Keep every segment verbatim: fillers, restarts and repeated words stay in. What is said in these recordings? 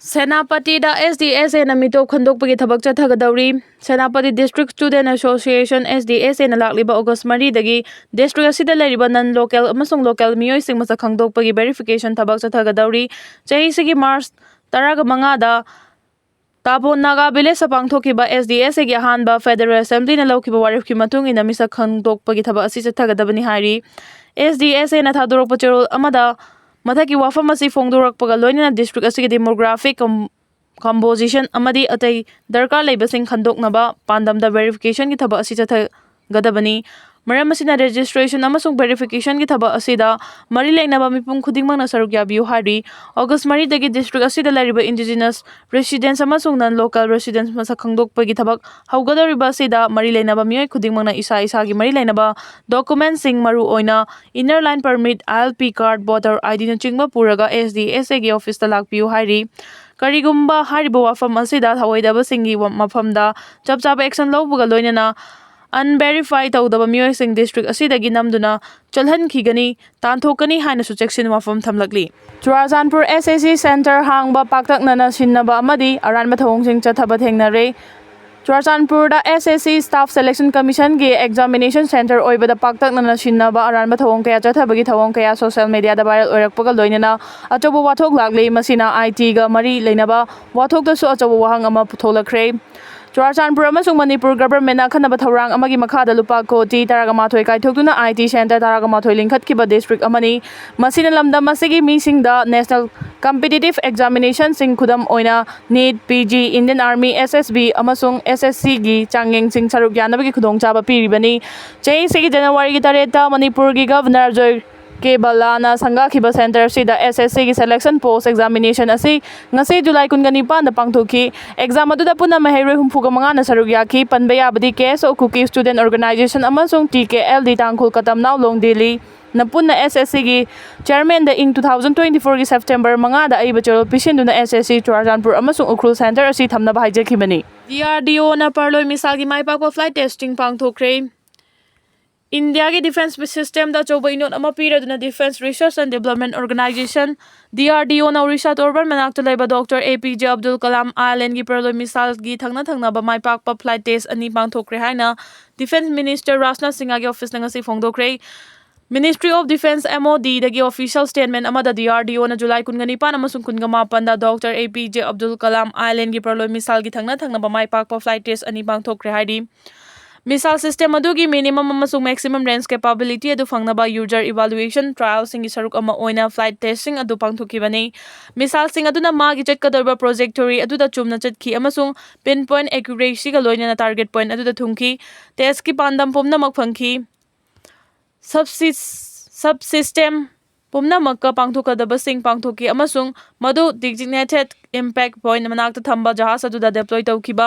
ꯁꯦꯅꯥꯄꯇꯤꯗ S D S Aꯅ ꯃꯤꯇꯣꯞ ꯈꯟꯗꯣꯛꯄꯒꯤ ꯊꯕꯛ ꯆꯠꯊꯒꯗꯧꯔꯤ꯫ Senapati District Student Association, S D S Aꯅ ꯂꯥꯛꯂꯤꯕ August ꯃꯔꯤꯗꯒꯤ district ꯑꯁꯤꯗ ꯂꯩꯔꯤꯕ non local ꯑꯃꯁꯨꯡ local ꯃꯤꯑꯣꯏꯁꯤꯡ ꯃꯁꯛ ꯈꯪꯗꯣꯛꯄꯒꯤ verification ꯊꯕꯛ ꯆꯠꯊꯒꯗꯧꯔꯤ꯫ ꯆꯍꯤꯁꯤꯒꯤ March ꯇꯔꯥꯃꯉꯥꯗ ꯇꯥꯕꯣ ꯅꯥꯒꯥ Villageꯇ ꯄꯥꯡꯊꯣꯛꯈꯤꯕ S D S Aꯒꯤ ꯑꯍꯥꯟꯕ Federal Assemblyꯅ ꯂꯧꯈꯤꯕ ꯋꯥꯔꯦꯞꯀꯤ ꯃꯇꯨꯡ ꯏꯟꯅ ꯃꯤꯁꯛ ꯈꯪꯗꯣꯛꯄꯒꯤ ꯊꯕꯛ ꯑꯁꯤ ꯆꯠꯊꯒꯗꯕꯅꯤ ꯍꯥꯏꯔꯤ꯫ S D S Aꯅ ꯊꯥꯗꯣꯔꯛꯄ ꯆꯦꯔꯣꯜ ꯑꯃꯗ ꯃꯊꯛꯀꯤ ꯋꯥꯐꯝ ꯑꯁꯤ ꯐꯣꯡꯗꯣꯔꯛꯄꯒ ꯂꯣꯏꯅꯅ district ꯑꯁꯤꯒꯤ demographic com-, composition ꯑꯃꯗꯤ ꯑꯇꯩ ꯗꯔꯀꯥꯔ ꯂꯩꯕꯁꯤꯡ ꯈꯟꯗꯣꯛꯅꯕ ꯄꯥꯟꯗꯝꯗ verificationꯒꯤ ꯊꯕꯛ ꯑꯁꯤ ꯆꯠꯊꯒꯗꯕꯅꯤ꯫ ꯃꯔꯝ ꯑꯁꯤꯅ registration ꯑꯃꯁꯨꯡ verificationꯒꯤ ꯊꯕꯛ ꯑꯁꯤꯗ ꯃꯔꯤ ꯂꯩꯅꯕ ꯃꯤꯄꯨꯝ ꯈꯨꯗꯤꯡꯃꯛꯅ ꯁꯔꯨꯛ ꯌꯥꯕꯤꯌꯨ ꯍꯥꯏꯔꯤ꯫ August ꯃꯔꯤꯗꯒꯤ district ꯑꯁꯤꯗ ꯂꯩꯔꯤꯕ indigenous residents ꯑꯃꯁꯨꯡ non local residents ꯃꯁꯛ ꯈꯪꯗꯣꯛꯄꯒꯤ ꯊꯕꯛ ꯍꯧꯒꯗꯧꯔꯤꯕ ꯑꯁꯤꯗ ꯃꯔꯤ ꯂꯩꯅꯕ ꯃꯤꯑꯣꯏ ꯈꯨꯗꯤꯡꯃꯛꯅ ꯏꯁꯥ ꯏꯁꯥꯒꯤ ꯃꯔꯤ ꯂꯩꯅꯕ documentꯁꯤꯡ, ꯃꯔꯨꯑꯣꯏꯅ inner line permit, I L P card, voter IDꯅꯆꯤꯡꯕ ꯄꯨꯔꯒ S D S Aꯒꯤ officeꯇ ꯂꯥꯛꯄꯤꯌꯨ ꯍꯥꯏꯔꯤ꯫ ꯀꯔꯤꯒꯨꯝꯕ ꯍꯥꯏꯔꯤꯕ ꯋꯥꯐꯝ ꯑꯁꯤꯗ ꯊꯧꯑꯣꯏꯗꯕꯁꯤꯡꯒꯤ ꯋ-, ꯃꯐꯝꯗ ꯆꯞ ꯆꯥꯕ action ꯂꯧꯕꯒ ꯂꯣꯏꯅꯅ unverify ꯇꯧꯗꯕ ꯃꯤꯑꯣꯏꯁꯤꯡ district ꯑꯁꯤꯗꯒꯤ ꯅꯝꯗꯨꯅ ꯆꯠꯍꯟꯈꯤꯒꯅꯤ, ꯇꯥꯟꯊꯣꯛꯀꯅꯤ ꯍꯥꯏꯅꯁꯨ ꯆꯦꯛꯁꯤꯟ ꯋꯥꯐꯝ ꯊꯝꯂꯛꯂꯤ꯫ Churachandpur S S C center ꯍꯥꯡꯕ ꯄꯥꯛꯇꯛꯅꯅ ꯁꯤꯟꯅꯕ ꯑꯃꯗꯤ ꯑꯔꯥꯟꯕ ꯊꯧꯑꯣꯡꯁꯤꯡ ꯆꯠꯊꯕ ꯊꯦꯡꯅꯔꯦ꯫ ꯆꯨꯔꯥꯆꯥꯟꯄꯨꯔꯗ S S C Staff Selection Commissionꯒꯤ examination center ꯑꯣꯏꯕꯗ ꯄꯥꯛꯇꯛꯅꯅ ꯁꯤꯟꯅꯕ ꯑꯔꯥꯟꯕ ꯊꯧꯑꯣꯡ ꯀꯌꯥ ꯆꯠꯊꯕꯒꯤ ꯊꯧꯑꯣꯡ ꯀꯌꯥ social mediaꯗ viral ꯑꯣꯏꯔꯛꯄꯒ ꯂꯣꯏꯅꯅ ꯑꯆꯧꯕ ꯋꯥꯊꯣꯛ ꯂꯥꯛꯂꯤ꯫ ꯃꯁꯤꯅ ITꯒ ꯃꯔꯤ ꯂꯩꯅꯕ ꯋꯥꯊꯣꯛꯇꯁꯨ ꯑꯆꯧꯕ ꯋꯥꯍꯪ ꯑꯃ ꯄꯨꯊꯣꯛꯂꯛꯈ꯭ꯔꯦ꯫ ꯆꯨꯔꯥꯆꯥꯟꯄꯨꯔ ꯑꯃꯁꯨꯡ ꯃꯅꯤꯄꯨꯔ governmentꯅ ꯑꯈꯟꯅꯕ ꯊꯧꯔꯥꯡ ꯑꯃꯒꯤ ꯃꯈꯥꯗ ꯂꯨꯄꯥ ꯀꯣꯇꯤ ꯇꯔꯥꯃꯥꯊꯣꯏ ꯀꯥꯏꯊꯣꯛꯇꯨꯅ IT center ꯇꯔꯥꯃꯥꯊꯣꯏ ꯂꯤꯡꯈꯠꯈꯤꯕ district ꯑꯃꯅꯤ꯫ ꯃꯁꯤꯅ ꯂꯝꯗꯝ ꯑꯁꯤꯒꯤ ꯃꯤꯁꯤꯡꯗ national competitive examinationꯁꯤꯡ, ꯈꯨꯗꯝ ꯑꯣꯏꯅ NEET, PG, Indian Army, SSB ꯑꯃꯁꯨꯡ SSCꯒꯤ ꯆꯥꯡꯌꯦꯡꯁꯤꯡ ꯁꯔꯨꯛ ꯌꯥꯅꯕꯒꯤ ꯈꯨꯗꯣꯡꯆꯥꯕ ꯄꯤꯔꯤꯕꯅꯤ꯫ ꯆꯍꯤꯁꯤꯒꯤ Januaryꯒꯤ ꯇꯔꯦꯠꯇ ꯃꯅꯤꯄꯨꯔꯒꯤ Governor Joy ꯀꯦ ꯕꯜꯂꯥꯅ ꯁꯪꯒꯥꯈꯤꯕ center ꯑꯁꯤꯗ S S Cꯒꯤ selection post examination ꯑꯁꯤ ꯉꯁꯤ July ꯀꯨꯟꯒ ꯅꯤꯄꯥꯟꯗ ꯄꯥꯡꯊꯣꯛꯈꯤ꯫ Exam ꯑꯗꯨꯗ ꯄꯨꯟꯅ ꯃꯍꯩꯔꯣꯏ ꯍꯨꯝꯐꯨꯒ ꯃꯉꯥꯅ ꯁꯔꯨꯛ ꯌꯥꯈꯤ꯫ ꯄꯟꯕ ꯌꯥꯕꯗꯤ K S O Kuki Student Organization ꯑꯃꯁꯨꯡ T K L D Tangkhul Katamnao Longdili ꯅ ꯄꯨꯟꯅ S S Cꯒꯤ chairmanꯗ ꯏꯪ two thousand twenty fourꯒꯤ September ꯃꯉꯥꯗ ꯑꯏꯕ ꯆꯦꯔꯣꯜ ꯄꯤꯁꯤꯟꯗꯨꯅ S S C ꯆꯨꯔꯥꯆꯥꯟꯄꯨꯔ ꯑꯃꯁꯨꯡ ꯎꯈ꯭ꯔꯨꯜ center ꯑꯁꯤ ꯊꯝꯅꯕ ꯍꯥꯏꯖꯈꯤꯕꯅꯤ꯫ DRDOꯅ ꯄꯥꯔꯂꯣꯏ missile ꯒꯤ ꯃꯥꯏ ꯄꯥꯛꯄ flight testing ꯄꯥꯡꯊꯣꯛꯈ꯭ꯔꯦ꯫ ꯏꯟꯗꯤꯌꯥꯒꯤ ꯗꯤꯐꯦꯟꯁ ꯁꯤꯁꯇꯦꯝꯗ ꯑꯆꯧꯕ ꯏꯅꯣꯠ ꯑꯃ ꯄꯤꯔꯗꯨꯅ Defence Research and Development Organization, DRDOꯅ Orissa ꯑꯣꯔꯕꯟ ꯃꯅꯥꯛꯇ ꯂꯩꯕ doctor A P J Abdul Kalam ꯑꯥꯏꯂꯦꯟꯒꯤ ꯄꯔꯂꯣꯏ ꯃꯤꯁꯥꯏꯜꯒꯤ ꯊꯪꯅ ꯊꯪꯅꯕ ꯃꯥꯏ ꯄꯥꯛꯄ flight test ꯑꯅꯤ ꯄꯥꯡꯊꯣꯛꯈ꯭ꯔꯦ ꯍꯥꯏꯅ ꯗꯤꯐꯦꯟꯁ ꯃꯤꯅꯤꯁꯇꯔ ꯔꯥꯖꯅꯥꯊ ꯁꯤꯡꯍꯒꯤ ꯑꯣꯐꯤꯁꯅ ꯉꯁꯤ ꯐꯣꯡꯗꯣꯛꯈ꯭ꯔꯦ꯫ Ministry of Defence, MODꯗꯒꯤ ꯑꯣꯐꯤꯁꯤꯌꯦꯜ ꯁ꯭ꯇꯦꯠꯃꯦꯟ ꯑꯃꯗ DRDOꯅ ꯖꯨꯂꯥꯏ ꯀꯨꯟꯒ ꯅꯤꯄꯥꯟ ꯑꯃꯁꯨꯡ ꯀꯨꯟꯒ ꯃꯥꯄꯟꯗ doctor A P J Abdul Kalam ꯑꯥꯏꯂꯦꯟꯒꯤ ꯄꯔꯂꯣꯏ ꯃꯤꯁꯥꯏꯜꯒꯤ ꯊꯪꯅ ꯊꯪꯅꯕ ꯃꯥꯏ ꯄꯥꯛꯄ flight test ꯑꯅꯤ ꯄꯥꯡꯊꯣꯛꯈ꯭ꯔꯦ ꯍꯥꯏꯔꯤ꯫ ꯃꯤꯁꯥꯏꯜ ꯁꯤꯁꯇꯦꯝ ꯑꯗꯨꯒꯤ ꯃꯤꯅꯤꯃꯝ ꯑꯃꯁꯨꯡ ꯃꯦꯛꯁꯤꯃꯝ ꯔꯦꯟꯖ ꯀꯦꯄꯥꯕꯤꯂꯤꯇꯤ ꯑꯗꯨ ꯐꯪꯅꯕ ꯌꯨꯖꯔ ꯏꯚꯥꯂꯨꯑꯦꯁꯟ ꯇ꯭ꯔꯥꯏꯜꯁꯤꯡꯒꯤ ꯁꯔꯨꯛ ꯑꯃ ꯑꯣꯏꯅ flight testꯁꯤꯡ ꯑꯗꯨ ꯄꯥꯡꯊꯣꯛꯈꯤꯕꯅꯤ꯫ ꯃꯤꯁꯥꯏꯜꯁꯤꯡ ꯑꯗꯨꯅ ꯃꯥꯒꯤ ꯆꯠꯀꯗꯧꯔꯤꯕ ꯇ꯭ꯔꯦꯖꯦꯛꯇꯣꯔꯤ ꯑꯗꯨꯗ ꯆꯨꯝꯅ ꯆꯠꯈꯤ ꯑꯃꯁꯨꯡ ꯄꯤꯟ ꯄꯣꯏꯟꯠ ꯑꯦꯀ꯭ꯌꯨꯔꯦꯁꯤꯒ ꯂꯣꯏꯅꯅ ꯇꯥꯔꯒꯦꯠ ꯄꯣꯏꯟꯠ ꯑꯗꯨꯗ ꯊꯨꯡꯈꯤ꯫ ꯇꯦꯁꯀꯤ ꯄꯥꯟꯗꯝ ꯄꯨꯝꯅꯃꯛ ꯐꯪꯈꯤ꯫ ꯁꯕꯁꯤꯁ-, ꯁꯕꯁꯤꯁꯇꯦꯝ ꯄꯨꯝꯅꯃꯛꯀ ꯄꯥꯡꯊꯣꯛꯀꯗꯕꯁꯤꯡ ꯄꯥꯡꯊꯣꯛꯈꯤ ꯑꯃꯁꯨꯡ ꯃꯗꯨ Designated Impact Point ꯃꯅꯥꯛꯇ ꯊꯝꯕ ꯖꯍꯥꯖ ꯑꯗꯨꯗ deploy ꯇꯧꯈꯤꯕ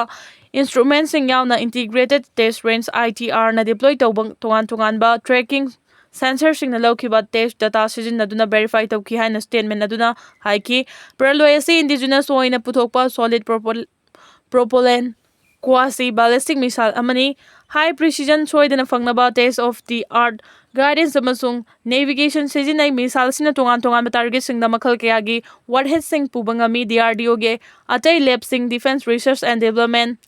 instrumentꯁꯤꯡ ꯌꯥꯎꯅ Integrated Test Range, ITRꯅ deploy ꯇꯧꯕ ꯇꯣꯉꯥꯟ ꯇꯣꯉꯥꯟꯕ tracking sensorꯁꯤꯡꯅ ꯂꯧꯈꯤꯕ test data ꯁꯤꯖꯤꯟꯅꯗꯨꯅ verify ꯇꯧꯈꯤ ꯍꯥꯏꯅ ꯁ꯭ꯇꯦꯠꯃꯦꯟ ꯑꯗꯨꯅ ꯍꯥꯏꯈꯤ꯫ ꯄꯔꯂꯣꯏ ꯑꯁꯤ indigenous ꯑꯣꯏꯅ ꯄꯨꯊꯣꯛꯄ solid propel-, propellant quasi ballistic missile ꯑꯃꯅꯤ꯫ High precision ꯁꯣꯏꯗꯅ ꯐꯪꯅꯕ test of the earth guidance ꯑꯃꯁꯨꯡ navigation ꯁꯤꯖꯤꯟꯅꯩ꯫ Missileꯁꯤꯅ ꯇꯣꯉꯥꯟ ꯇꯣꯉꯥꯟꯕ targetꯁꯤꯡꯗ ꯃꯈꯜ ꯀꯌꯥꯒꯤ warheadꯁꯤꯡ ꯄꯨꯕ ꯉꯝꯃꯤ꯫ DRDOꯒꯤ ꯑꯇꯩ ꯂꯦꯞꯁꯤꯡ Defence Research and Development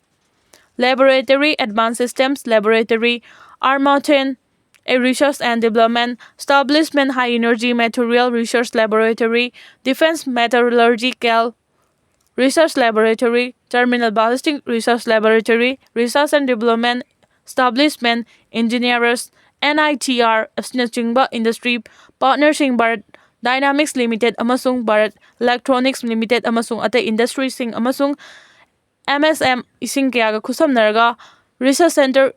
Laboratory, Advanced Systems Laboratory, Armathan Research and Development Establishment, High Energy Material Research Laboratory, Defence Metallurgical Research Laboratory, Terminal Ballistic Research Laboratory, Research and Development Establishment, Engineers, NITR ꯑꯁꯤꯅꯆꯤꯡꯕ industry partnerꯁꯤꯡ Bharat Dynamics Limited ꯑꯃꯁꯨꯡ Bharat Electronics Limited ꯑꯃꯁꯨꯡ ꯑꯇꯩ industryꯁꯤꯡ ꯑꯃꯁꯨꯡ MSMEꯁꯤꯡ ꯀꯌꯥꯒ ꯈꯨꯠꯁꯝꯅꯔꯒ Research Centre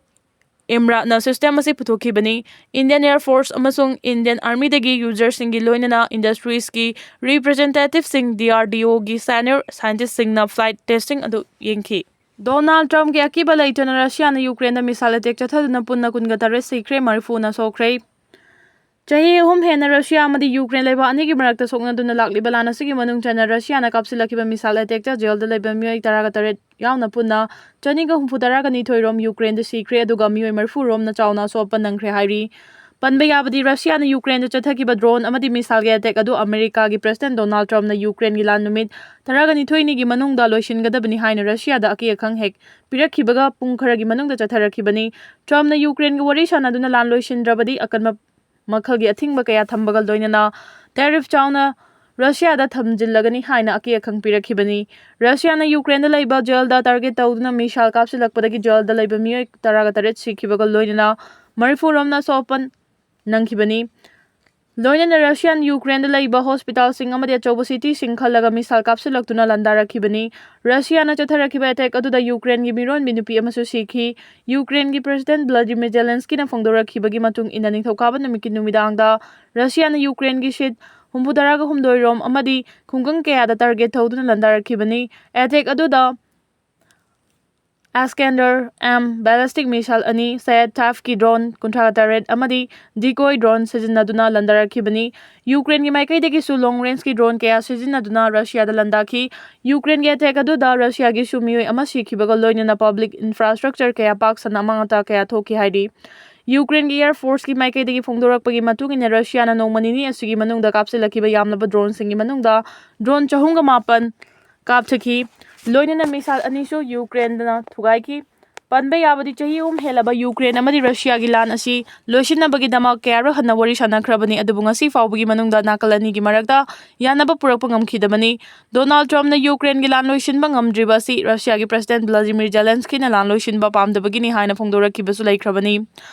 ꯏꯝꯔꯥꯠꯅ system ꯑꯁꯤ ꯄꯨꯊꯣꯛꯈꯤꯕꯅꯤ꯫ Indian Air Force ꯑꯃꯁꯨꯡ Indian Armyꯗꯒꯤ userꯁꯤꯡꯒꯤ ꯂꯣꯏꯅꯅ industriesꯀꯤ representativeꯁꯤꯡ, DRDOꯒꯤ senior scientistꯁꯤꯡꯅ flight testing ꯑꯗꯨ ꯌꯦꯡꯈꯤ꯫ ꯗꯣꯅꯥꯜꯗ ꯇ꯭ꯔꯝꯞꯀꯤ ꯑꯀꯤꯕ ꯂꯩꯇꯅ ꯔꯁꯤꯌꯥꯅ ꯌꯨꯀ꯭ꯔꯦꯟꯗ missile attack ꯆꯠꯊꯗꯨꯅ ꯄꯨꯟꯅ ꯀꯨꯟꯒ ꯇꯔꯦꯠ ꯁꯤꯈ꯭ꯔꯦ, ꯃꯔꯤꯐꯨꯅ ꯁꯣꯛꯈ꯭ꯔꯦ꯫ ꯆꯍꯤ ꯑꯍꯨꯝ ꯍꯦꯟꯅ ꯔꯁꯤꯌꯥ ꯑꯃꯗꯤ ꯌꯨꯀ꯭ꯔꯦꯟ ꯂꯩꯕꯥꯛ ꯑꯅꯤꯒꯤ ꯃꯔꯛꯇ ꯁꯣꯛꯅꯗꯨꯅ ꯂꯥꯛꯂꯤꯕ ꯂꯥꯟ ꯑꯁꯤꯒꯤ ꯃꯅꯨꯡ ꯆꯟꯅ ꯔꯁꯤꯌꯥꯅ ꯀꯥꯞꯁꯤꯜꯂꯛꯈꯤꯕ ꯃꯤꯁꯥꯏꯜ ꯑꯦꯇꯦꯛꯇ ꯖꯦꯜꯗ ꯂꯩꯕ ꯃꯤꯑꯣꯏ ꯇꯔꯥꯒ ꯇꯔꯦꯠ ꯌꯥꯎꯅ ꯄꯨꯟꯅ ꯆꯅꯤꯒ ꯍꯨꯝꯐꯨ ꯇꯔꯥꯒ ꯅꯤꯊꯣꯏ ꯔꯣꯝ ꯌꯨꯀ꯭ꯔꯦꯟꯗ ꯁꯤꯈ꯭ꯔꯦ, ꯑꯗꯨꯒ ꯃꯤꯑꯣꯏ ꯃꯔꯤꯐꯨ ꯔꯣꯝꯅ ꯆꯥꯎꯅ ꯑꯁꯣꯛ ꯑꯄꯟ ꯅꯪꯈ꯭ꯔꯦ ꯍꯥꯏꯔꯤ꯫ ꯄꯟꯕ ꯌꯥꯕꯗꯤ, ꯔꯁꯤꯌꯥꯅ ꯌꯨꯀ꯭ꯔꯦꯟꯗ ꯆꯠꯊꯈꯤꯕ ꯗ꯭ꯔꯣꯟ ꯑꯃꯗꯤ ꯃꯤꯁꯥꯏꯜꯒꯤ ꯑꯦꯇꯦꯛ ꯑꯗꯨ ꯑꯃꯦꯔꯤꯀꯥꯒꯤ ꯄ꯭ꯔꯦꯁꯤꯗꯦꯟꯠ ꯗꯣꯅꯥꯜꯗ ꯇ꯭ꯔꯝꯞꯅ ꯌꯨꯀ꯭ꯔꯦꯟꯒꯤ ꯂꯥꯟ ꯅꯨꯃꯤꯠ ꯇꯔꯥꯒ ꯅꯤꯊꯣꯏꯅꯤꯒꯤ ꯃꯅꯨꯡꯗ ꯂꯣꯏꯁꯤꯟꯒꯗꯕꯅꯤ ꯍꯥꯏꯅ ꯔꯁꯤꯌꯥꯗ ꯑꯀꯤ ꯑꯈꯪ ꯍꯦꯛ ꯄꯤꯔꯛꯈꯤꯕꯒ ꯄꯨꯡ ꯈꯔꯒꯤ ꯃꯅꯨꯡꯗ ꯆꯠꯊꯔꯛꯈꯤꯕꯅꯤ꯫ ꯇ꯭ꯔꯝꯞꯅ ꯌꯨꯀ꯭ꯔꯦꯟꯒ ꯋꯥꯔꯤ ꯁꯥꯟꯅꯗꯨꯅ ꯂꯥꯟ ꯂꯣꯏꯁꯤꯟꯗ꯭ꯔꯕꯗꯤ ꯑꯀꯟꯕ ꯃꯈꯜꯒꯤ ꯑꯊꯤꯡꯕ ꯀꯌꯥ ꯊꯝꯕꯒ ꯂꯣꯏꯅꯅ ꯇꯦꯔꯤꯐ ꯆꯥꯎꯅ ꯔꯁꯤꯌꯥꯗ ꯊꯝꯖꯤꯜꯂꯒꯅꯤ ꯍꯥꯏꯅ ꯑꯀꯤ ꯑꯈꯪ ꯄꯤꯔꯛꯈꯤꯕꯅꯤ꯫ ꯔꯁꯤꯌꯥꯅ ꯌꯨꯀ꯭ꯔꯦꯟꯗ ꯂꯩꯕ ꯖꯦꯜꯗ ꯇꯥꯔꯒꯦꯠ ꯇꯧꯗꯨꯅ ꯃꯤꯁꯥꯏꯜ ꯀꯥꯞꯁꯤꯜꯂꯛꯄꯗꯒꯤ ꯖꯦꯜꯗ ꯂꯩꯕ ꯃꯤꯑꯣꯏ ꯇꯔꯥꯒ ꯇꯔꯦꯠ ꯁꯤꯈꯤꯕꯒ ꯂꯣꯏꯅꯅ ꯃꯔꯤꯐꯨ ꯔꯣꯝꯅ ꯑꯁꯣꯛ ꯑꯄꯟ ꯅꯪꯈꯤꯕꯅꯤ꯫ ꯂꯣꯏꯅꯅ ꯔꯁꯤꯌꯥꯟ ꯌꯨꯀ꯭ꯔꯦꯟꯗ ꯂꯩꯕ ꯍꯣꯁꯄꯤꯇꯥꯜꯁꯤꯡ ꯑꯃꯗꯤ ꯑꯆꯧꯕ ꯁꯤꯇꯤꯁꯤꯡ ꯈꯜꯂꯒ ꯃꯤꯁꯥꯏꯜ ꯀꯥꯞꯁꯤꯜꯂꯛꯇꯨꯅ ꯂꯥꯟꯗꯥꯔꯛꯈꯤꯕꯅꯤ꯫ ꯔꯁꯤꯌꯥꯅ ꯆꯠꯊꯔꯛꯈꯤꯕ ꯑꯦꯇꯦꯛ ꯑꯗꯨꯗ ꯌꯨꯀ꯭ꯔꯦꯟꯒꯤ ꯃꯤꯔꯣꯟꯕꯤ ꯅꯨꯄꯤ ꯑꯃꯁꯨ ꯁꯤꯈꯤ꯫ ꯌꯨꯀ꯭ꯔꯦꯟꯒꯤ ꯄ꯭ꯔꯦꯁꯤꯗꯦꯟꯠ ꯚ꯭ꯂꯥꯗꯤꯃꯤꯔ ꯖꯦꯂꯦꯟꯁꯀꯤꯅ ꯐꯣꯡꯗꯣꯔꯛꯈꯤꯕꯒꯤ ꯃꯇꯨꯡ ꯏꯟꯅ, ꯅꯤꯡꯊꯧꯀꯥꯕ ꯅꯨꯃꯤꯠꯀꯤ ꯅꯨꯃꯤꯗꯥꯡꯗ ꯔꯁꯤꯌꯥꯅ ꯌꯨꯀ꯭ꯔꯦꯟꯒꯤ ꯁꯤꯠ ꯍꯨꯝꯐꯨ ꯇꯔꯥꯒ ꯍꯨꯝꯗꯣꯏ ꯔꯣꯝ ꯑꯃꯗꯤ ꯈꯨꯡꯒꯪ ꯀꯌꯥꯗ ꯇꯥꯔꯒꯦꯠ ꯇꯧꯗꯨꯅ ꯂꯥꯟꯗꯥꯔꯛꯈꯤꯕꯅꯤ꯫ ꯑꯦꯇꯦꯛ ꯑꯗꯨꯗ ꯑꯦꯁꯀꯦꯟꯗꯔ ꯑꯦꯝ ꯕꯦꯂꯤꯁꯇꯤꯛ ꯃꯤꯁꯥꯏꯜ ꯑꯅꯤ, ꯁꯥꯌꯦꯗ ꯊꯥꯏꯐꯀꯤ ꯗ꯭ꯔꯣꯟ ꯀꯨꯟꯊ꯭ꯔꯥ ꯇꯔꯦꯠ ꯑꯃꯗꯤ ꯗꯤꯀꯣꯏ ꯗ꯭ꯔꯣꯟ ꯁꯤꯖꯤꯟꯅꯗꯨꯅ ꯂꯥꯟꯗꯥꯔꯛꯈꯤꯕꯅꯤ꯫ ꯌꯨꯀ꯭ꯔꯦꯟꯒꯤ ꯃꯥꯏꯀꯩꯗꯒꯤꯁꯨ ꯂꯣꯡ ꯔꯦꯟꯖꯀꯤ ꯗ꯭ꯔꯣꯟ ꯀꯌꯥ ꯁꯤꯖꯤꯟꯅꯗꯨꯅ ꯔꯁꯤꯌꯥꯗ ꯂꯥꯟꯗꯥꯈꯤ꯫ ꯌꯨꯀ꯭ꯔꯦꯟꯒꯤ ꯑꯦꯇꯦꯛ ꯑꯗꯨꯗ ꯔꯁꯤꯌꯥꯒꯤꯁꯨ ꯃꯤꯑꯣꯏ ꯑꯃ ꯁꯤꯈꯤꯕꯒ ꯂꯣꯏꯅꯅ ꯄꯕ꯭ꯂꯤꯛ ꯏꯟꯐ꯭ꯔꯥꯁ꯭ꯇ꯭ꯔꯛꯆꯔ ꯀꯌꯥ ꯄꯥꯛ ꯁꯟꯅ ꯑꯃꯥꯡ ꯑꯇꯥ ꯀꯌꯥ ꯊꯣꯛꯈꯤ ꯍꯥꯏꯔꯤ꯫ ꯌꯨꯀ꯭ꯔꯦꯟꯒꯤ ꯑꯦꯌꯔ ꯐꯣꯔꯁꯀꯤ ꯃꯥꯏꯀꯩꯗꯒꯤ ꯐꯣꯡꯗꯣꯔꯛꯄꯒꯤ ꯃꯇꯨꯡ ꯏꯟꯅ, ꯔꯁꯤꯌꯥꯅ ꯅꯣꯡꯃ ꯅꯤꯅꯤ ꯑꯁꯤꯒꯤ ꯃꯅꯨꯡꯗ ꯀꯥꯞꯁꯤꯜꯂꯛꯈꯤꯕ ꯌꯥꯝꯂꯕ ꯗ꯭ꯔꯣꯟꯁꯤꯡꯒꯤ ꯃꯅꯨꯡꯗ ꯗ꯭ꯔꯣꯟ ꯆꯍꯨꯝꯒ ꯃꯥꯄꯟ ꯀꯥꯞꯊꯈꯤ꯫ ꯂꯣꯏꯅꯅ ꯃꯤꯁꯥꯏꯜ ꯑꯅꯤꯁꯨ ꯌꯨꯀ꯭ꯔꯦꯟꯗꯅ ꯊꯨꯒꯥꯏꯈꯤ꯫ ꯄꯟꯕ ꯌꯥꯕꯗꯤ, ꯆꯍꯤ ꯑꯍꯨꯝ ꯍꯦꯜꯂꯕ ꯌꯨꯀ꯭ꯔꯦꯟ ꯑꯃꯗꯤ ꯔꯁꯤꯌꯥꯒꯤ ꯂꯥꯟ ꯑꯁꯤ ꯂꯣꯏꯁꯤꯟꯅꯕꯒꯤꯗꯃꯛ ꯀꯌꯥꯔꯛ ꯍꯟꯅ ꯋꯥꯔꯤ ꯁꯥꯟꯅꯈ꯭ꯔꯕꯅꯤ, ꯑꯗꯨꯕꯨ ꯉꯁꯤ ꯐꯥꯎꯕꯒꯤ ꯃꯅꯨꯡꯗ ꯅꯥꯀꯜ ꯑꯅꯤꯒꯤ ꯃꯔꯛꯇ ꯌꯥꯅꯕ ꯄꯨꯔꯛꯄ ꯉꯝꯈꯤꯗꯕꯅꯤ꯫ ꯗꯣꯅꯥꯜꯗ ꯇ꯭ꯔꯝꯞꯅ ꯌꯨꯀ꯭ꯔꯦꯟꯒꯤ ꯂꯥꯟ ꯂꯣꯏꯁꯤꯟꯕ ꯉꯝꯗ꯭ꯔꯤꯕ ꯑꯁꯤ ꯔꯁꯤꯌꯥꯒꯤ ꯄ꯭ꯔꯦꯁꯤꯗꯦꯟꯠ ꯚ꯭ꯂꯥꯗꯤꯃꯤꯔ ꯖꯦꯂꯦꯟꯁꯀꯤꯅ ꯂꯥꯟ ꯂꯣꯏꯁꯤꯟꯕ ꯄꯥꯝꯗꯕꯒꯤꯅꯤ ꯍꯥꯏꯅ ꯐꯣꯡꯗꯣꯔꯛꯈꯤꯕꯁꯨ ꯂꯩꯈ꯭ꯔꯕꯅꯤ꯫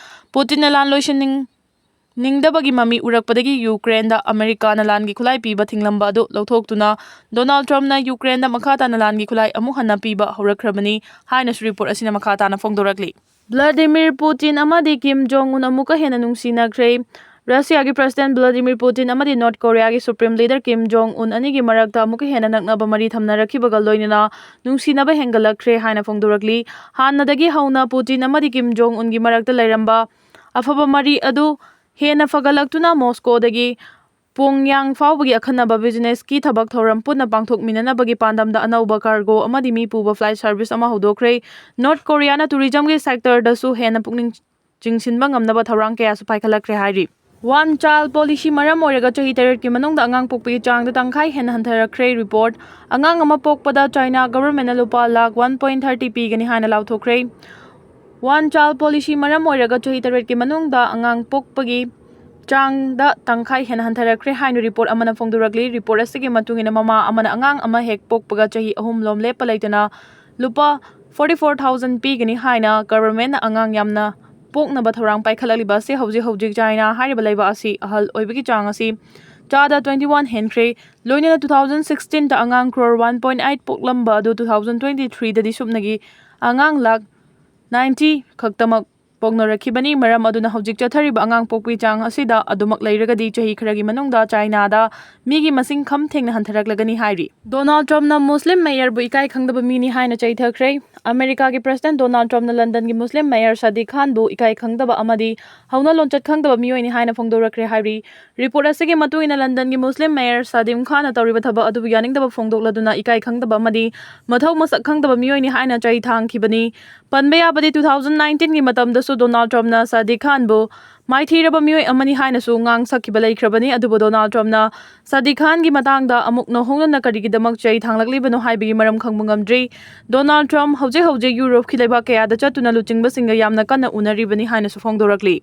ꯄꯨꯇꯤꯟꯅ ꯂꯥꯟ ꯂꯣꯏꯁꯤꯟꯅꯤꯡ-, ꯅꯤꯡꯗꯕꯒꯤ ꯃꯃꯤ ꯎꯔꯛꯄꯗꯒꯤ ꯌꯨꯀ꯭ꯔꯦꯟꯗ ꯑꯃꯦꯔꯤꯀꯥꯅ ꯂꯥꯟꯒꯤ ꯈꯨꯠꯂꯥꯏ ꯄꯤꯕ ꯊꯤꯡꯂꯝꯕ ꯑꯗꯨ ꯂꯧꯊꯣꯛꯇꯨꯅ ꯗꯣꯅꯥꯜꯗ ꯇ꯭ꯔꯝꯞꯅ ꯌꯨꯀ꯭ꯔꯦꯟꯗ ꯃꯈꯥ ꯇꯥꯅ ꯂꯥꯟꯒꯤ ꯈꯨꯠꯂꯥꯏ ꯑꯃꯨꯛ ꯍꯟꯅ ꯄꯤꯕ ꯍꯧꯔꯛꯈ꯭ꯔꯕꯅꯤ ꯍꯥꯏꯅꯁꯨ ꯔꯤꯄꯣꯔꯠ ꯑꯁꯤꯅ ꯃꯈꯥ ꯇꯥꯅ ꯐꯣꯡꯗꯣꯔꯛꯂꯤ꯫ ꯚ꯭ꯂꯥꯗꯤꯃꯤꯔ ꯄꯨꯇꯤꯟ ꯑꯃꯗꯤ ꯀꯤꯝ ꯖꯣꯡ ꯎꯟ ꯑꯃꯨꯛꯀ ꯍꯦꯟꯅ ꯅꯨꯡꯁꯤꯅꯈ꯭ꯔꯦ꯫ ꯔꯁꯤꯌꯥꯒꯤ ꯄ꯭ꯔꯦꯁꯤꯗꯦꯟꯠ ꯚ꯭ꯂꯥꯗꯤꯃꯤꯔ ꯄꯨꯇꯤꯟ ꯑꯃꯗꯤ ꯅꯣꯔꯠ ꯀꯣꯔꯤꯌꯥꯒꯤ ꯁꯨꯄ꯭ꯔꯤꯝ ꯂꯤꯗꯔ ꯀꯤꯝ ꯖꯣꯡ ꯎꯟ ꯑꯅꯤꯒꯤ ꯃꯔꯛꯇ ꯑꯃꯨꯛꯀ ꯍꯦꯟꯅ ꯅꯛꯅꯕ ꯃꯔꯤ ꯊꯝꯅꯔꯛꯈꯤꯕꯒ ꯂꯣꯏꯅꯅ ꯅꯨꯡꯁꯤꯅꯕ ꯍꯦꯟꯒꯠꯂꯛꯈ꯭ꯔꯦ ꯍꯥꯏꯅ ꯐꯣꯡꯗꯣꯔꯛꯂꯤ꯫ ꯍꯥꯟꯅꯗꯒꯤ ꯍꯧꯅ ꯄꯨꯇꯤꯟ ꯑꯃꯗꯤ ꯀꯤꯝ ꯖꯣꯡ ꯎꯟꯒꯤ ꯃꯔꯛꯇ ꯂꯩꯔꯝꯕ ꯑꯐꯕ ꯃꯔꯤ ꯑꯗꯨ ꯍꯦꯟꯅ ꯐꯒꯠꯂꯛꯇꯨꯅ ꯃꯣꯁꯀꯣꯗꯒꯤ ꯄꯣꯡꯌꯥꯡ ꯐꯥꯎꯕꯒꯤ ꯑꯈꯟꯅꯕ ꯕꯤꯖꯤꯅꯦꯁꯀꯤ ꯊꯕꯛ ꯊꯧꯔꯝ ꯄꯨꯟꯅ ꯄꯥꯡꯊꯣꯛꯃꯤꯟꯅꯅꯕꯒꯤ ꯄꯥꯟꯗꯝꯗ ꯑꯅꯧꯕ ꯀꯥꯔꯒꯣ ꯑꯃꯗꯤ ꯃꯤ ꯄꯨꯕ ꯐ꯭ꯂꯥꯏꯠ ꯁꯔꯚꯤꯁ ꯑꯃ ꯍꯧꯗꯣꯛꯈ꯭ꯔꯦ꯫ ꯅꯣꯔꯠ ꯀꯣꯔꯤꯌꯥꯅ ꯇꯨꯔꯤꯖꯝꯒꯤ ꯁꯦꯛꯇꯔꯗꯁꯨ ꯍꯦꯟꯅ ꯄꯨꯛꯅꯤꯡ ꯆꯤꯡꯁꯤꯟꯕ ꯉꯝꯅꯕ ꯊꯧꯔꯥꯡ ꯀꯌꯥꯁꯨ ꯄꯥꯏꯈꯠꯂꯛꯈ꯭ꯔꯦ ꯍꯥꯏꯔꯤ꯫ ꯋꯥꯟ ꯆꯥꯏꯜ ꯄꯣꯂꯤꯁꯤ ꯃꯔꯝ ꯑꯣꯏꯔꯒ ꯆꯍꯤ ꯇꯔꯦꯠꯀꯤ ꯃꯅꯨꯡꯗ ꯑꯉꯥꯡ ꯄꯣꯛꯄꯒꯤ ꯆꯥꯡꯗ ꯇꯪꯈꯥꯏ ꯍꯦꯟꯅ ꯍꯟꯊꯔꯛꯈ꯭ꯔꯦ꯫ ꯔꯤꯄꯣꯔꯠ: ꯑꯉꯥꯡ ꯑꯃ ꯄꯣꯛꯄꯗ ꯆꯥꯏꯅꯥ ꯒꯚꯔꯟꯃꯦꯟꯠꯅ ꯂꯨꯄꯥ ꯂꯥꯈ ꯋꯥꯟ ꯄꯣꯏꯟꯠ ꯊꯥꯔꯇꯤ ꯄꯤꯒꯅꯤ ꯍꯥꯏꯅ ꯂꯥꯎꯊꯣꯛꯈ꯭ꯔꯦ꯫ ꯋꯥꯟ ꯆꯥꯏꯜ ꯄꯣꯂꯤꯁꯤ ꯃꯔꯝ ꯑꯣꯏꯔꯒ ꯆꯍꯤ ꯇꯔꯦꯠꯀꯤ ꯃꯅꯨꯡꯗ ꯑꯉꯥꯡ ꯄꯣꯛꯄꯒꯤ ꯆꯥꯡꯗ ꯇꯪꯈꯥꯏ ꯍꯦꯟꯅ ꯍꯟꯊꯔꯛꯈ꯭ꯔꯦ ꯍꯥꯏꯅ ꯔꯤꯄꯣꯔꯠ ꯑꯃꯅ ꯐꯣꯡꯗꯣꯔꯛꯂꯤ꯫ ꯔꯤꯄꯣꯔꯠ ꯑꯁꯤꯒꯤ ꯃꯇꯨꯡ ꯏꯟꯅ, ꯃꯃꯥ ꯑꯃꯅ ꯑꯉꯥꯡ ꯑꯃ ꯍꯦꯛ ꯄꯣꯛꯄꯒ ꯆꯍꯤ ꯑꯍꯨꯝ ꯂꯣꯝ ꯂꯦꯞꯄ ꯂꯩꯇꯅ ꯂꯨꯄꯥ ꯐꯣꯔꯇꯤ ꯐꯣꯔ ꯊꯥꯎꯖꯟ ꯄꯤꯒꯅꯤ ꯍꯥꯏꯅ ꯒꯚꯔꯟꯃꯦꯟꯠꯅ ꯑꯉꯥꯡ ꯌꯥꯝꯅ ꯄꯣꯛꯅꯕ ꯊꯧꯔꯥꯡ ꯄꯥꯏꯈꯠꯂꯛꯂꯤꯕ ꯑꯁꯤ ꯍꯧꯖꯤꯛ ꯍꯧꯖꯤꯛ ꯆꯥꯏꯅꯥ ꯍꯥꯏꯔꯤꯕ ꯂꯩꯕꯥꯛ ꯑꯁꯤ ꯑꯍꯜ ꯑꯣꯏꯕꯒꯤ ꯆꯥꯡ ꯑꯁꯤ ꯆꯥꯗ ꯇ꯭ꯋꯦꯟꯇꯤ ꯋꯥꯟ ꯍꯦꯟꯈ꯭ꯔꯦ꯫ ꯂꯣꯏꯅꯅ ꯇꯨ ꯊꯥꯎꯖꯟ ꯁꯤꯛꯁꯇꯤꯟꯗ ꯑꯉꯥꯡ ꯀ꯭ꯔꯣꯔ ꯋꯥꯟ ꯄꯣꯏꯟꯠ ꯑꯩꯠ ꯄꯣꯛꯂꯝꯕ ꯑꯗꯨ ꯇꯨ ꯊꯥꯎꯖꯟ ꯇ꯭ꯋꯦꯟꯇꯤ ꯊ꯭ꯔꯤꯗꯗꯤ ꯁꯨꯞꯅꯒꯤ ꯑꯉꯥꯡ ꯂꯥꯈ ꯅꯥꯏꯟꯇꯤ ꯈꯛꯇꯃꯛ ꯄꯣꯛꯅꯔꯛꯈꯤꯕꯅꯤ꯫ ꯃꯔꯝ ꯑꯗꯨꯅ ꯍꯧꯖꯤꯛ ꯆꯠꯊꯔꯤꯕ ꯑꯉꯥꯡ ꯄꯣꯛꯄꯒꯤ ꯆꯥꯡ ꯑꯁꯤꯗ ꯑꯗꯨꯃꯛ ꯂꯩꯔꯒꯗꯤ ꯆꯍꯤ ꯈꯔꯒꯤ ꯃꯅꯨꯡꯗ ꯆꯥꯏꯅꯥꯗ ꯃꯤꯒꯤ ꯃꯁꯤꯡ ꯈꯝ ꯊꯦꯡꯅ ꯍꯟꯊꯔꯛꯂꯒꯅꯤ ꯍꯥꯏꯔꯤ꯫ ꯗꯣꯅꯥꯜꯗ ꯇ꯭ꯔꯝꯞꯅ ꯃꯨꯁꯂꯤꯝ ꯃꯦꯌꯔꯕꯨ ꯏꯀꯥꯏ ꯈꯪꯗꯕ ꯃꯤꯅꯤ ꯍꯥꯏꯅ ꯆꯩꯊꯈ꯭ꯔꯦ꯫ ꯑꯃꯦꯔꯤꯀꯥꯒꯤ ꯄ꯭ꯔꯦꯁꯤꯗꯦꯟꯠ ꯗꯣꯅꯥꯜꯗ ꯇ꯭ꯔꯝꯞꯅ ꯂꯟꯗꯟꯒꯤ ꯃꯨꯁꯂꯤꯝ ꯃꯦꯌꯔ ꯁꯥꯗꯤꯛ ꯈꯥꯟꯕꯨ ꯏꯀꯥꯏ ꯈꯪꯗꯕ ꯑꯃꯗꯤ ꯍꯧꯅ ꯂꯣꯟꯆꯠ ꯈꯪꯗꯕ ꯃꯤꯑꯣꯏꯅꯤ ꯍꯥꯏꯅ ꯐꯣꯡꯗꯣꯔꯛꯈ꯭ꯔꯦ ꯍꯥꯏꯔꯤ꯫ ꯔꯤꯄꯣꯔꯠ ꯑꯁꯤꯒꯤ ꯃꯇꯨꯡ ꯏꯟꯅ, ꯂꯟꯗꯟꯒꯤ ꯃꯨꯁꯂꯤꯝ ꯃꯦꯌꯔ ꯁꯥꯗꯤꯝ ꯈꯥꯟꯅ ꯇꯧꯔꯤꯕ ꯊꯕꯛ ꯑꯗꯨꯕꯨ ꯌꯥꯅꯤꯡꯗꯕ ꯐꯣꯡꯗꯣꯛꯂꯗꯨꯅ ꯏꯀꯥꯏ ꯈꯪꯗꯕ ꯑꯃꯗꯤ ꯃꯊꯧ ꯃꯁꯛ ꯈꯪꯗꯕ ꯃꯤꯑꯣꯏꯅꯤ ꯍꯥꯏꯅ ꯆꯩ ꯊꯥꯡꯈꯤꯕꯅꯤ꯫ ꯄꯟꯕ ꯌꯥꯕꯗꯤ, ꯇꯨ ꯊꯥꯎꯖꯟ ꯅꯥꯏꯟꯇꯤꯟꯒꯤ ꯃꯇꯝꯗꯁꯨ ꯗꯣꯅꯥꯜꯗ ꯇ꯭ꯔꯝꯞꯅ ꯁꯥꯗꯤꯛ ꯈꯥꯟꯕꯨ ꯃꯥꯏꯊꯤꯔꯕ ꯃꯤꯑꯣꯏ ꯑꯃꯅꯤ ꯍꯥꯏꯅꯁꯨ ꯉꯥꯡ ꯁꯛꯈꯤꯕ ꯂꯩꯈ꯭ꯔꯕꯅꯤ꯫ ꯑꯗꯨꯕꯨ ꯗꯣꯅꯥꯜꯗ ꯇ꯭ꯔꯝꯞꯅ ꯁꯥꯗꯤꯛ ꯈꯥꯟꯒꯤ ꯃꯇꯥꯡꯗ ꯑꯃꯨꯛ ꯅꯧꯍꯧꯅꯅ ꯀꯔꯤꯒꯤꯗꯃꯛ ꯆꯩ ꯊꯥꯡꯂꯛꯂꯤꯕꯅꯣ ꯍꯥꯏꯕꯒꯤ ꯃꯔꯝ ꯈꯪꯕ ꯉꯝꯗ꯭ꯔꯤ꯫ ꯗꯣꯅꯥꯜꯗ ꯇ꯭ꯔꯝꯞ ꯍꯧꯖꯤꯛ ꯍꯧꯖꯤꯛ ꯌꯨꯔꯣꯞꯀꯤ ꯂꯩꯕꯥꯛ ꯀꯌꯥꯗ ꯆꯠꯇꯨꯅ ꯂꯨꯆꯤꯡꯕꯁꯤꯡꯒ ꯌꯥꯝꯅ ꯀꯟꯅ ꯎꯅꯔꯤꯕꯅꯤ ꯍꯥꯏꯅꯁꯨ ꯐꯣꯡꯗꯣꯔꯛꯂꯤ꯫